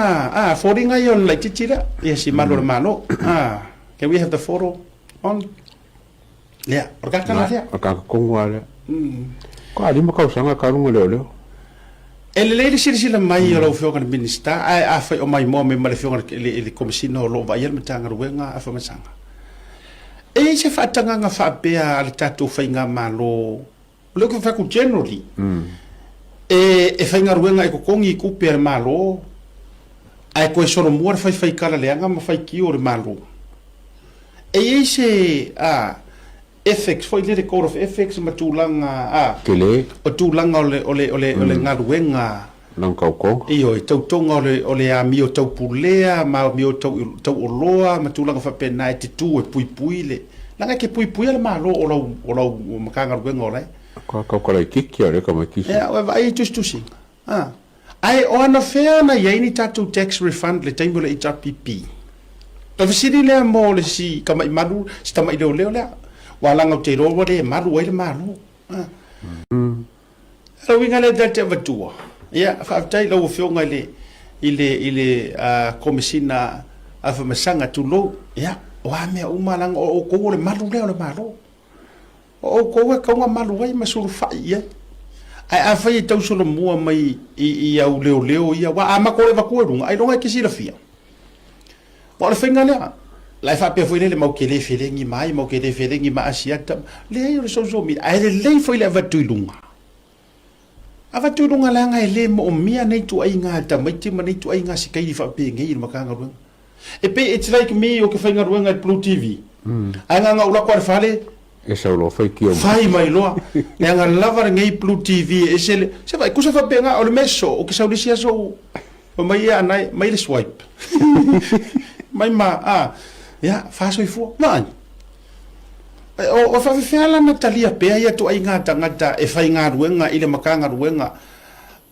Ah, foliga ia o le laitiiti lea, ia si malu o le Malo. Ah, can we have the photo on? Lea, o le kakala lea. O le kakatonu lava lea. Ko a lima tausaga ka luga leoleo. E lelei le silasila mai o lau Afioga i le Minisita, ae afai o maimoa mai ma le Afioga i le Komesina o lo o vaaia le Matagaluega a Faamasanga. E i ai se faatagaga faapea a le tatou Faigamalo O lea ou te fai atu generally, e faigaluega e totogi i tupe a le Malo ae toe solomua le faifaikala leaga ma faitio o le Malo. E i ai se ethics foi lele, code of ethics ma tulaga a, Tele. o tulaga o le, o le, o le, o le galuega. Lana tautoga. Ioe, tautoga o le, o le amio taupulea ma amio tau, tauoloa ma tulaga faapena e te tu e puipui le, leaga e te puipuia le Malo o lau, o lau Matagaluega o la e. Ka tauka laitiiti a le tamaitiiti. Ea, ua vaai i tusitusiga. A. Ae o anafea na i ai ni tatou tax refund i le taimi o le HRPP? O le fesili lea mo le si tamai malu, si tamai leoleo lea. Ua leaga ou te iloa ua le malu ai le Malo. A. O le uiga lea ta te avatua, ia, faafetai i lau Afioga i le, i le, i le Komesina a Famasaga, tulou, ia, o a mea uma, leaga o outou o le malu lea o le Malo. O outou e tatau ona malu ai ma sulufai i ai. Ae afai e tau solomua mai i, i au leoleo ia, aua a matou le avatua i luga, ailoga e te silafia. Aua o le faiga lea, la e faapea foi lele matou te le felegi ma ai, matou te le felegi ma Asiata, leai o le social media, ae lelei foi le avatu i luga. Avatu i luga leaga e le moomia nei ituaiga tamaiti ma nei ituaiga sikaili faapenei i le Matagaluega. E pei it's like me ou te faigaluega i le Blue TV, ae na ona ou alu atu lava i le fale, E sau loa faitio mai. Fai mai loa. Leaga lava lenei Blue TV e ese le, se vaai, tusa faapena, o le mea soo, ou te sau i le isi aso ou, fai mai ia Anae, mai le swipe. Mai ma, a, ia, faasoifua. Vaai. O, o faafefea la na talia pea ia ituaiga tagata e faigaluega i le Matagaluega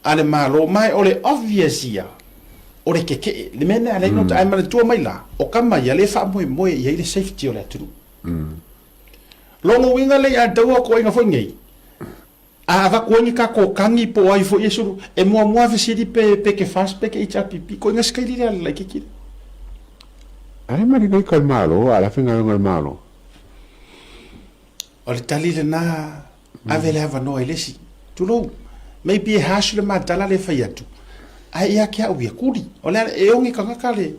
a le Malo, ma o le obvious ia, o le keke'e, le mea lea a leai, ae manatua mai la, o tama ia lea e faamoemoe i ai le safety o le atunuu. Lona uiga lea ia te au atoaiga foi nei, a avatu ai ni tatou tagi po o ai foi e sulu, e muamua fesili pe pe ke FAST pe ke HRPP, koiga sikaili lea a le laitiiti lea. A le mali nei ka le Malo, a la faigaluega le Malo. O le tali lena, ave le avanoa i le isi. Tulou, maybe e harsh le matala lea e fai atu, ae ia te au ia, kuli. O le a, e oge tagata le.